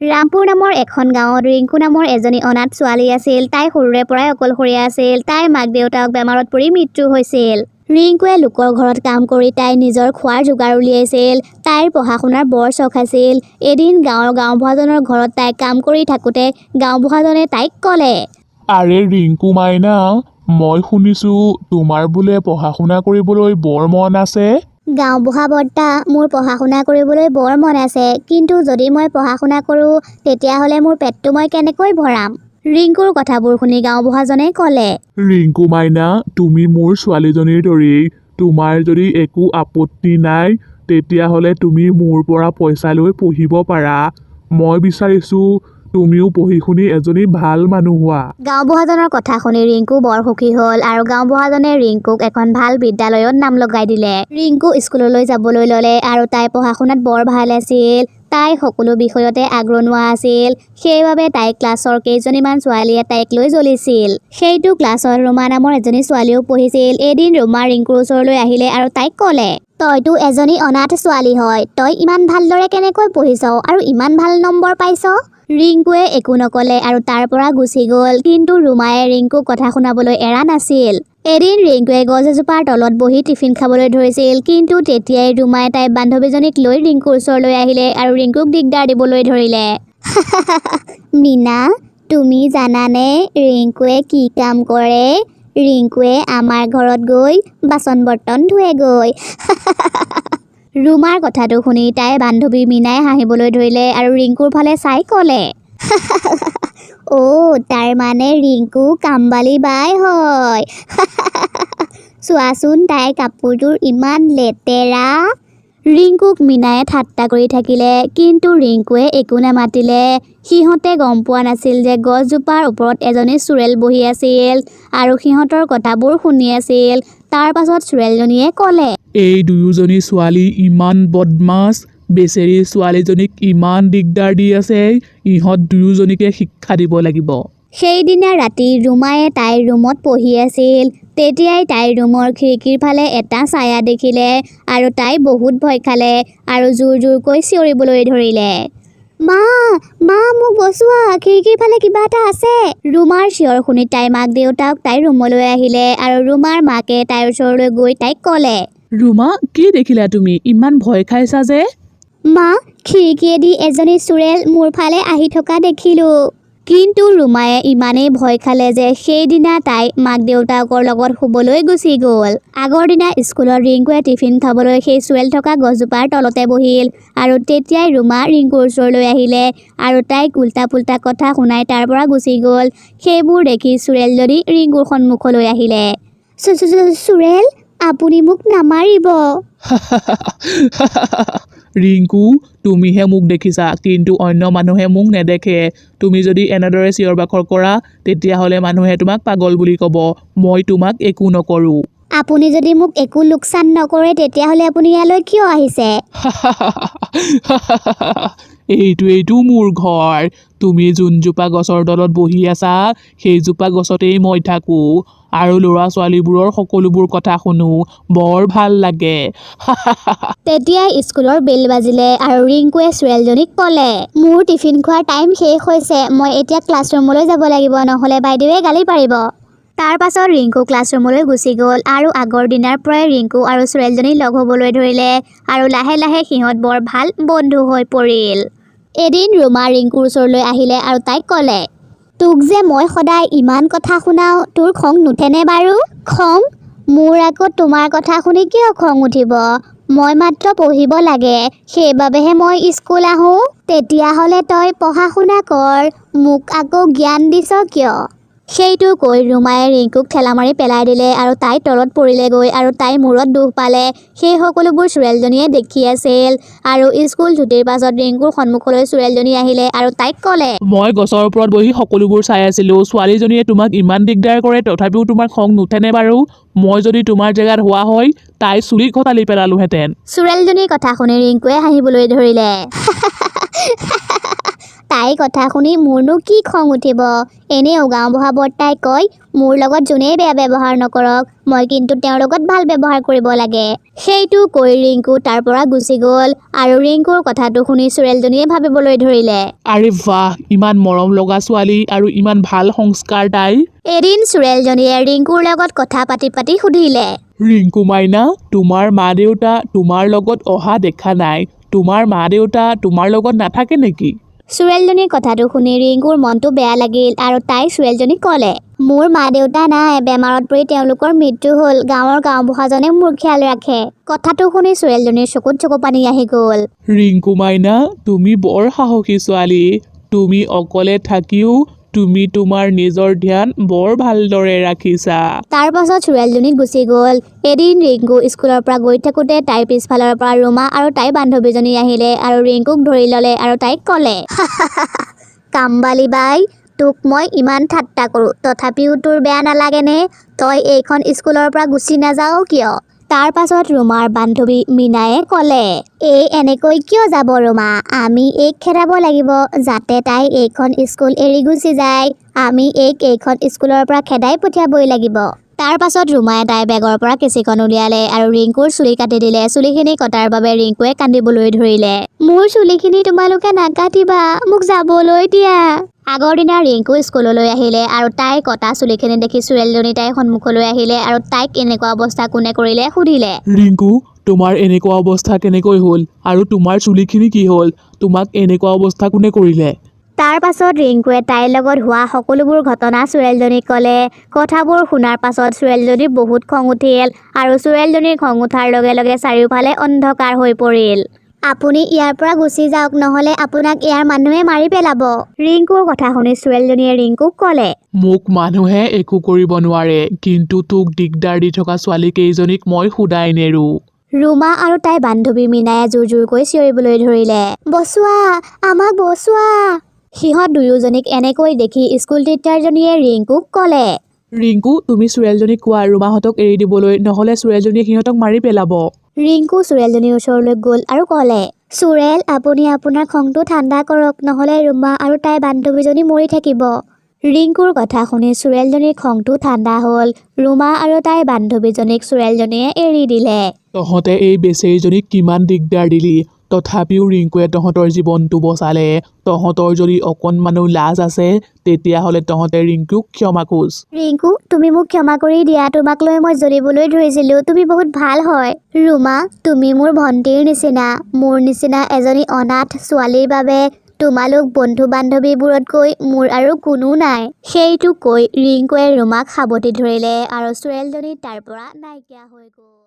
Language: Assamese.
ৰামপুৰ নামৰ এখন গাঁৱত ৰিংকু নামৰ এজনী অনাথ ছোৱালী আছিল। তাই সৰুৰে পৰাই অকলশৰীয়া আছিল। তাইৰ মাক দেউতাক বেমাৰত পৰি মৃত্যু হৈছিল। ৰিংকুৱে লোকৰ ঘৰত কাম কৰি তাই নিজৰ খোৱাৰ যোগাৰ উলিয়াইছিল। তাইৰ পঢ়া শুনাৰ বৰ চখ আছিল। এদিন গাঁৱৰ গাঁওবুঢ়াজনৰ ঘৰত তাই কাম কৰি থাকোঁতে গাঁওবুঢ়াজনে তাইক ক'লে, আৰে ৰিংকু মাইনা, মই শুনিছোঁ তোমাৰ বোলে পঢ়া শুনা কৰিবলৈ বৰ মন আছে। গাঁওবুঢ়া বৰ্তা, মোৰ পঢ়া শুনা কৰিবলৈ বৰ মন আছে, কিন্তু যদি মই পঢ়া শুনা কৰোঁ তেতিয়াহ'লে মোৰ পেটটো মই কেনেকৈ ভৰাম? ৰিংকুৰ কথাবোৰ শুনি গাঁওবুঢ়াজনে ক'লে, ৰিংকু মাইনা, তুমি মোৰ ছোৱালীজনীৰ দৰেই। তোমাৰ যদি একো আপত্তি নাই তেতিয়াহ'লে তুমি মোৰ পৰা পইচা লৈ পঢ়িব পাৰা। মই বিচাৰিছোঁ তুমিও পঢ়ি শুনি এজনী ভাল মানুহ হোৱা। গাঁওবুঢ়াজনৰ কথা শুনি ৰিংকু বৰ সুখী হ'ল আৰু গাঁওবুঢ়াজনে ৰিংকুক এখন ভাল বিদ্যালয়ত নাম লগাই দিলে। ৰিংকু স্কুললৈ যাবলৈ ল'লে আৰু তাই পঢ়া শুনাত বৰ ভাল আছিল। তাই সকলো বিষয়তে আগৰণুৱা আছিল। সেইবাবে তাইৰ ক্লাছৰ কেইজনীমান ছোৱালীয়ে তাইক লৈ জ্বলিছিল। সেইটো ক্লাছত ৰুমা নামৰ এজনী ছোৱালীও পঢ়িছিল। এদিন ৰুমা ৰিংকুৰ ওচৰলৈ আহিলে আৰু তাইক ক'লে, তইতো এজনী অনাথ ছোৱালী হয়, তই ইমান ভালদৰে কেনেকৈ পঢ়িছ আৰু ইমান ভাল নম্বৰ পাইছ? ৰিংকুৱে একো নক'লে আৰু তাৰ পৰা গুচি গ'ল। কিন্তু ৰুমায়ে ৰিংকুক কথা শুনাবলৈ এৰা নাছিল। এদিন ৰিংকুৱে গছ এজোপাৰ তলত বহি টিফিন খাবলৈ ধৰিছিল, কিন্তু তেতিয়াই ৰুমাই তাইৰ বান্ধৱীজনীক লৈ ৰিংকুৰ ওচৰলৈ আহিলে আৰু ৰিংকুক দিগদাৰ দিবলৈ ধৰিলে। মীনা, তুমি জানানে ৰিংকুৱে কি কাম কৰে? ৰিংকুৱে আমাৰ ঘৰত গৈ বাচন বৰ্তন ধোৱেগৈ। ৰুমাৰ কথাটো শুনি তাইৰ বান্ধৱী মীনাই হাঁহিবলৈ ধৰিলে আৰু ৰিংকুৰ ফালে চাই ক'লে, অ' তাৰ মানে ৰিংকু কামবালি বাই হয়। চোৱাচোন তাইৰ কাপোৰযোৰ ইমান লেতেৰা। ৰিংকুক মীনাই ঠাট্টা কৰি থাকিলে, কিন্তু ৰিংকুৱে একো নামাতিলে। সিহঁতে গম পোৱা নাছিল যে গছজোপাৰ ওপৰত এজনী চোৰেল বহি আছিল আৰু সিহঁতৰ কথাবোৰ শুনি আছিল। তাৰ পাছত চোৰেলজনীয়ে ক'লে, এই দুয়োজনী ছোৱালী ইমান বদমাছ, বেচেৰী ছোৱালীজনীক ইমান দিগদাৰ দি আছে। ইহঁত দুয়োজনীকে শিক্ষা দিব লাগিব। সেইদিনা ৰাতি ৰুমায়ে তাইৰ ৰুমত পঢ়ি আছিল। তেতিয়াই তাইৰ ৰুমৰ খিৰিকীৰ ফালে এটা ছায়া দেখিলে আৰু তাই বহুত ভয় খালে আৰু জোৰ জোৰকৈ চিঞৰিবলৈ ধৰিলে, মা, মা, মোক বচোৱা, খিৰিকীৰ ফালে কিবা এটা আছে। ৰুমাৰ চিঞৰ শুনি তাইৰ মাক দেউতাক তাইৰ ৰুমলৈ আহিলে আৰু ৰুমাৰ মাকে তাইৰ ওচৰলৈ গৈ তাইক ক'লে, ৰুমা, কি দেখিলা তুমি? ইমান ভয় খাইছা যে? মা, খিৰিকীয়েদি এজনী চোৰেল মোৰ ফালে আহি থকা দেখিলোঁ। কিন্তু ৰুমায়ে ইমানেই ভয় খালে যে সেইদিনা তাই মাক দেউতাকৰ লগত শুবলৈ গুচি গ'ল। আগৰ দিনা স্কুলত ৰিংকুৱে টিফিন খাবলৈ সেই চোৰেল থকা গছজোপাৰ তলতে বহিল আৰু তেতিয়াই ৰুমা ৰিংকুৰ ওচৰলৈ আহিলে আৰু তাইক উল্টা পুল্টা কথা শুনাই তাৰ পৰা গুচি গ'ল। সেইবোৰ দেখি চোৰেলজনী ৰিংকুৰ সন্মুখলৈ আহিলে। চোৰেল, আপুনি মোক নামাৰিব। ৰিংকু, তুমিহে মোক দেখিছা, কিন্তু অন্য মানুহে মোক নেদেখে। তুমি যদি এনেদৰে চিঞৰ বাখৰ কৰা তেতিয়াহ'লে মানুহে তোমাক পাগল বুলি ক'ব। মই তোমাক একো নকৰোঁ। আপুনি যদি মোক একো লোকচান নকৰে তেতিয়াহ'লে আপুনি ইয়ালৈ কিয় আহিছে? এইটোৱেইতো মোৰ ঘৰ। তুমি যোনজোপা গছৰ তলত বহি আছা সেইজোপা গছতেই মই থাকোঁ আৰু ল'ৰা ছোৱালীবোৰৰ সকলোবোৰ কথা শুনো। বৰ ভাল লাগে। তেতিয়াই স্কুলৰ বেল বাজিলে আৰু ৰিংকুৱে চোৰেলজনীক ক'লে, মোৰ টিফিন খোৱাৰ টাইম শেষ হৈছে, মই এতিয়া ক্লাছৰুমলৈ যাব লাগিব, নহ'লে বাইদেৱে গালি পাৰিব। তাৰ পাছত ৰিংকু ক্লাছৰুমলৈ গুচি গ'ল আৰু আগৰ দিনাৰ পৰাই ৰিংকু আৰু চোৰেলজনী লগ হ'বলৈ ধৰিলে আৰু লাহে লাহে সিহঁত বৰ ভাল বন্ধু হৈ পৰিল। এদিন ৰুমা ৰিংকুৰ ওচৰলৈ আহিলে আৰু তাইক ক'লে, তোক যে মই সদায় ইমান কথা শুনাওঁ, তোৰ খং নুঠেনে বাৰু? খং? মোৰ আকৌ তোমাৰ কথা শুনি কিয় খং উঠিব? মই মাত্ৰ পঢ়িব লাগে, সেইবাবেহে মই স্কুল আহোঁ। তেতিয়াহ'লে তই পঢ়া শুনা কৰ, মোক আকৌ জ্ঞান দিছ কিয়? সেইটো কৈ ৰুমায়ে ৰিংকুক ঠেলা মাৰি পেলাই দিলে আৰু তাই তলত পৰিলেগৈ আৰু তাইৰ মূৰত দুখ পালে। সেই সকলোবোৰ চোৰেলজনীয়ে দেখি আছিল আৰু স্কুল ছুটিৰ পাছত ৰিংকুৰ সন্মুখলৈ চোৰেলজনী আহিলে আৰু তাইক ক'লে, মই গছৰ ওপৰত বহি সকলোবোৰ চাই আছিলোঁ। ছোৱালীজনীয়ে তোমাক ইমান দিগদাৰ কৰে, তথাপিও তোমাৰ খং নুঠেনে বাৰু? মই যদি তোমাৰ জেগাত হোৱা হয় তাই চুলি কটালি পেলালোহেঁতেন। চোৰেলজনীৰ কথা শুনি ৰিংকুৱে হাঁহিবলৈ ধৰিলে। তাইৰ কথা শুনি মোৰনো কি খং উঠিব? এনেও গাঁওবুঢ়া বৰ্তাই কয় মোৰ লগত যোনেই বেয়া ব্যৱহাৰ নকৰক, মই কিন্তু তেওঁৰ লগত ভাল ব্যৱহাৰ কৰিব লাগে। সেইটো কৈ ৰিংকু তাৰ পৰা গুচি গ'ল আৰু ৰিংকুৰ কথাটো শুনি চুৰেলজনীয়ে ভাবিবলৈ ধৰিলে, আৰে বাহ, ইমান মৰম লগা ছোৱালী আৰু ইমান ভাল সংস্কাৰ তাইৰ। এদিন চুৰেলজনীয়ে ৰিংকুৰ লগত কথা পাতি পাতি সুধিলে, ৰিংকু মাইনা, তোমাৰ মা দেউতা তোমাৰ লগত অহা দেখা নাই। তোমাৰ মা দেউতা তোমাৰ লগত নাথাকে নেকি? চুৰেলজনীৰ কথাটো শুনি ৰিংকুৰ মনটো বেয়া লাগিল আৰু তাই চুৰেলজনীক ক'লে, মোৰ মা দেউতা নাই, বেমাৰত পৰি তেওঁলোকৰ মৃত্যু হ'ল। গাঁৱৰ গাঁওবুঢ়াজনে মোৰ খিয়াল ৰাখে। কথাটো শুনি চুৰেলজনীৰ চকুত চকুপানী আহি গ'ল। ৰিংকু মাইনা, তুমি বৰ সাহসী ছোৱালী। তুমি অকলে থাকিও তুমি তোমাৰ নিজৰ ধ্যান বৰ ভালদৰে ৰাখিছা। তাৰ পাছত চুৰেলজনী গুচি গ'ল। এদিন ৰিংকু স্কুলৰ পৰা গৈ থাকোঁতে তাইৰ পিছফালৰ পৰা ৰুমা আৰু তাইৰ বান্ধৱীজনী আহিলে আৰু ৰিংকুক ধৰি ল'লে আৰু তাইক ক'লে, কাম্বালি বাই, তোক মই ইমান ঠাট্টা কৰোঁ, তথাপিও তোৰ বেয়া নালাগেনে? তই এইখন স্কুলৰ পৰা গুচি নাযাৱ কিয়? তাৰ পাছত ৰুমাৰ বান্ধৱী মীনায়ে ক'লে, এই এনেকৈ কিয় যাব ৰুমা? আমি এইক খেদাব লাগিব, যাতে তাই এইখন স্কুল এৰি গুচি যায়। আমি এইক এইখন স্কুলৰ পৰা খেদাই পঠিয়াবই লাগিব। তাৰ পাছত ৰুমাই তাইৰ বেগৰ পৰা কেঁচিখন উলিয়ালে আৰু ৰিংকুৰ চুলি কাটি দিলে। চুলিখিনি কটাৰ বাবে ৰিংকুৱে কান্দিবলৈ ধৰিলে, মোৰ চুলিখিনি তোমালোকে নাকাটিবা, মোক যাবলৈ দিয়া। আগৰ দিনা ৰিংকু স্কুললৈ আহিলে আৰু তাইৰ কটা চুলিখিনি দেখি চুৰেলজনী তাইৰ সন্মুখলৈ আহিলে আৰু তাইক এনেকুৱা অৱস্থা কোনে কৰিলে সুধিলে। ৰিংকু, তোমাৰ এনেকুৱা অৱস্থা কেনেকৈ হ'ল আৰু তোমাৰ চুলিখিনি কি হ'ল? তোমাক এনেকুৱা অৱস্থা কোনে কৰিলে? তাৰ পাছত ৰিংকুৱে তাইৰ লগত হোৱা সকলোবোৰ ঘটনা চুৰেলজনীক ক'লে। কথাবোৰ শুনাৰ পাছত চুৰেলজনীৰ বহুত খং উঠিল আৰু চুৰেলজনীৰ খং উঠাৰ লগে লগে চাৰিওফালে অন্ধকাৰ হৈ পৰিল। আপুনি ইয়াৰ পৰা গুচি যাওক, নহ'লে আপোনাক ইয়াৰ মানুহে মাৰি পেলাব। ৰিংকুৰ কথা শুনি চুৰেলজনীয়ে ৰিংকুক ক'লে, মোক মানুহে একো কৰিব নোৱাৰে, কিন্তু তোক দিগদাৰ দি থকা ছোৱালীকেইজনীক মই সুদাই নেৰো। ৰুমা আৰু তাইৰ বান্ধৱী মীনায়ে জোৰ জোৰকৈ চিঞৰিবলৈ ধৰিলে, বচোৱা, আমাক বচোৱা। সিহঁত দুয়োজনীক এনেকৈ দেখি স্কুল টিচাৰজনীয়ে ৰিংকুক ক'লে, ৰিংকু, তুমি চুৰেলজনীক কোৱা ৰুমাহঁতক এৰি দিবলৈ, নহ'লে চুৰেলজনীয়ে সিহঁতক মাৰি পেলাব। ৰিংকু চুৰেলজনীৰ ওচৰলৈ গ'ল আৰু ক'লে, চুৰেল, আপুনি আপোনাৰ খংটো ঠাণ্ডা কৰক, নহ'লে ৰুমা আৰু তাইৰ বান্ধৱীজনী মৰি থাকিব। ৰিংকুৰ কথা শুনি চুৰেলজনীৰ খংটো ঠাণ্ডা হ'ল। ৰুমা আৰু তাইৰ বান্ধৱীজনীক চুৰেলজনীয়ে এৰি দিলে। তহঁতে এই বেচেৰীজনীক কিমান দিগদাৰ দিলি, তথাপিও ৰিংকুৱে তহঁতৰ জীৱনটো বচালে। তহঁতৰ যদি অকণমানো লাজ আছে, তেতিয়াহ'লে তহঁতে ৰিংকুক ক্ষমা খোজ। ৰিংকু, তুমি মোক ক্ষমা কৰি দিয়া। তোমাক লৈ মই জ্বলিবলৈ ধৰিছিলোঁ। তুমি বহুত ভাল হয়। ৰুমা, তুমি মোৰ ভণ্টিৰ নিচিনা। মোৰ নিচিনা এজনী অনাথ ছোৱালীৰ বাবে তোমালোক বন্ধু বান্ধৱীবোৰতকৈ মোৰ আৰু কোনো নাই। সেইটো কৈ ৰিংকুৱে ৰুমাক সাৱটি ধৰিলে আৰু চুৰেলজনী তাৰ পৰা নাইকিয়া হৈ গ'ল।